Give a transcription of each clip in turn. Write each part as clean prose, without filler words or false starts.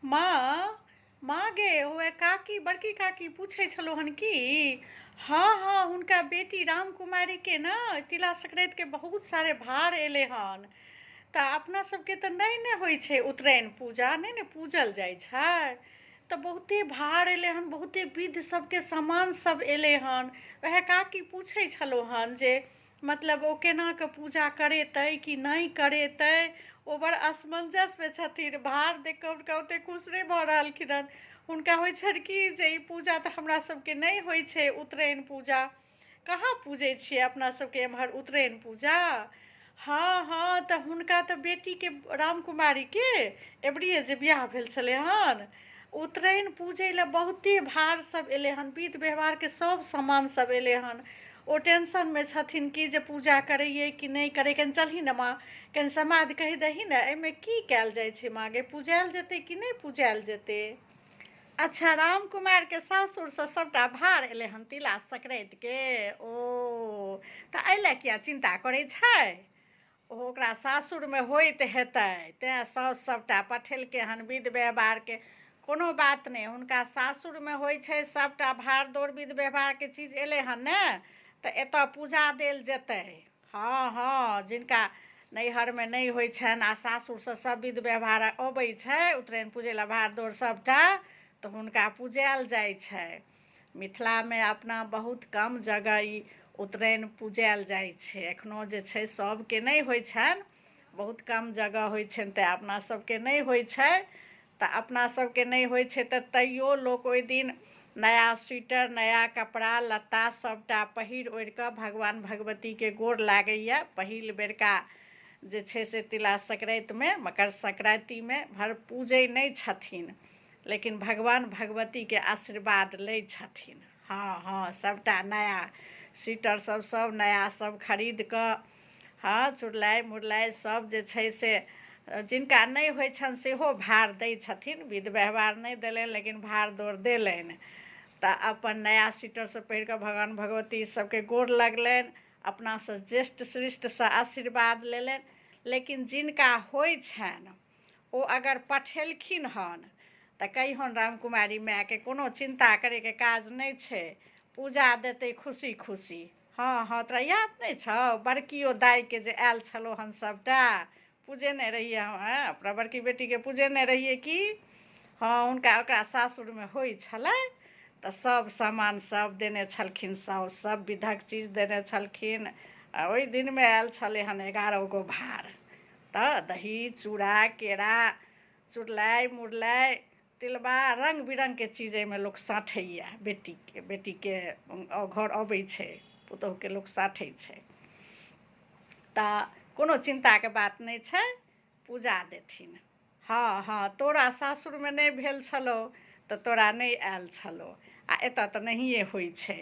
माँ, माँ गे, ओएह काकी, बड़की काकी पूछै छलहुँ हन कि हँ हँ हुनका बेटी रामकुमारीके ने तिला संक्रान्तिके बहुत सारे भार एलै हन। तऽ अपना सबके तऽ नहि ने होइ छै उत्तरायण पूजा, नहि ने पूजल जाइ छै। तऽ बहुते भार एलै हन, बहुते विध सबके सामान सब एलै हन। वएह काकी पूछै छलहुँ हन जे मतलब ओ केना कऽ पूजा करेतै कि नहि करेतै। ओ बड़ असमंजसमे छथिन। भार देख कऽ हुनका ओतेक खुश नहि भऽ रहलखिन हन। हुनका होइ छनि कि जे ई पूजा तऽ हमरा सबके नहि होइ छै उत्तरायण पूजा। कहाँ पूजै छियै अपना सबके एम्हर उत्तरायण पूजा? हँ हँ, तऽ हुनका तऽ बेटीके रामकुमारीके एबरिये जे बियाह भेल छलै हन, उत्तरायण पूजै लए बहुते भार सब एलै हन, विध व्यवहारके सब सामान सब एलै हन। ओ टेंशनमे छथिन कि जे पूजा करैयै कि नहि करै। कनि चलही ने माँ, कनि समाद कहि दही ने, एहिमे की कयल जाइ छै माँ गे, पुजायल जेतै कि नहि पुजायल जेतै? अच्छा, राम कुमारके सासुरसँ सभटा भार एलै हन तिला संक्रान्तिके। ओ तऽ एहि लए किया चिन्ता करै छै? ओ ओकरा सासुरमे होइत हेतै तेँ साउस सभटा पठेलकै हन विध व्यवहारके। कोनो बात नहि, हुनका सासुरमे होइ छै सभटा भार दौड़ विध व्यवहारके चीज एलै हन ने, तऽ एतऽ पूजा देल जेतै। हँ हँ, जिनका नैहरमे नहि होइ छनि आ सासुरसँ सभ विध व्यवहार अबै छै उत्तरायण पूजै लए भार दौड़ सभटा, तऽ हुनका पुजायल जाइ छै। मिथिलामे अपना बहुत कम जगह ई उत्तरायण पुजायल जाइ छै। एखनो जे छै सभके नहि होइ छनि, बहुत कम जगह होइ छनि, तेँ अपना सभके नहि होइ छै। तऽ अपना सभके नहि होइ छै तऽ तैयो लोक ओहि दिन नया स्वेटर, नया कपड़ा लत्ता सभटा पहिर ओढ़ि कऽ भगवान भगवतीके गोर लागैए। पहिल बेरका जे छै से तिला संक्रान्तिमे, मकर संक्रान्तिमे भर पूजै नहि छथिन, लेकिन भगवान भगवतीके आशीर्वाद लै छथिन। हँ हँ, सभटा नया स्वेटर सब, सब नया सब खरीद कऽ, हँ, चुड़लाइ मुड़लाइ सब जे छै से जिनका नहि होइ छनि सेहो भार दै छथिन। विध व्यवहार नहि देलनि लेकिन भार दौड़ देलनि। तऽ अपन नया स्वेटर सब पहिर कऽ भगवान भगवती सबके गोर लगलनि, अपनासँ ज्येष्ठ श्रेष्ठसँ आशीर्वाद लेलनि। लेकिन जिनका होइ छनि ओ अगर पठेलखिन हन तऽ कहियौन रामकुमारी मायके, कोनो चिन्ता करैके काज नहि छै, पूजा देतै खुशी खुशी। हँ हँ, तोरा याद नहि छौ बड़कियो दाइके जे आयल छलौ हन सभटा पूजेने रहियै हम? हँ, अपना बड़की बेटीके पूजेने रहियै की। हँ, हुनका ओकरा सासुरमे होइ छलै तऽ सब सामान सब देने छलखिन साउस, सब विधक चीज देने छलखिन। आ ओहि दिनमे आयल छलै हन 11 गो भार, तऽ दही चूड़ा केरा चुड़लाइ मुड़लाइ तिलबा रङ्ग बिरङ्गके चीज एहिमे लोक साँठैए। बेटीके बेटीके घर अबै छै, पुतहुके लोक साँठै छै। तऽ कोनो चिन्ताके बात नहि छै, पूजा देथिन। हँ हँ, तोरा सासुरमे नहि भेल छलौ तऽ तोरा नहि आयल छलौ, आ एतऽ तऽ नहिए होइ छै,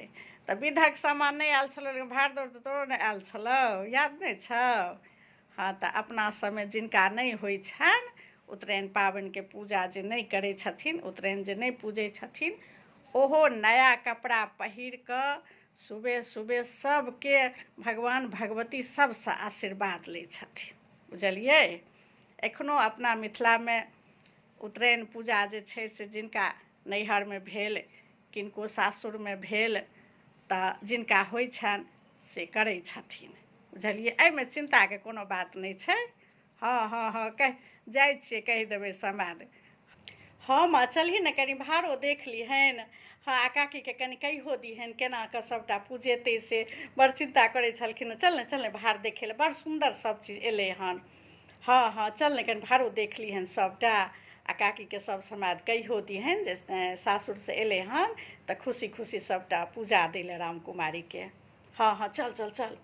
तऽ विधक सामान नहि आयल छलौ, लेकिन भाड़ दौड़ तऽ तोरो नहि आयल छलौ, याद नहि छौ? हँ, तऽ अपना सबमे जिनका नहि होइ छनि उत्तरायण पाबनिके पूजा, जे नहि करै छथिन उत्तरायण, जे नहि पूजै छथिन, ओहो नया कपड़ा पहिर कऽ सुबह सुबह सबके भगवान भगवती सबसँ आशीर्वाद लै छथिन। बुझलियै? एखनो अपना मिथिलामे उत्तरायण पूजा जे छै से जिनका नैहरमे भेल, किनको सासुरमे भेल, तऽ जिनका होइ छनि से करै छथिन। बुझलियै? एहिमे चिन्ताके कोनो बात नहि छै। हँ हँ हँ, कहि जाइ छियै, कहि देबै समाद। हँ माँ, चलही ने, कनि भाड़ो देख लिहनि। हँ, आ काकीके कनि कहियो दिहनि केना कऽ सभटा पुजेतै, से बड़ चिन्ता करै छलखिन। चल ने, चल ने भाड़ देखै लए, बड़ सुन्दर सब चीज एलै हन। हँ हँ, चल ने, कनि भाड़ो देख लिहनि सभटा, आ काकीके सब समाद कहियो दिहनि जे सासुरसँ एलै हन तऽ खुशी खुशी सभटा पूजा दै लए रामकुमारीके। हँ हँ, चल चल चल।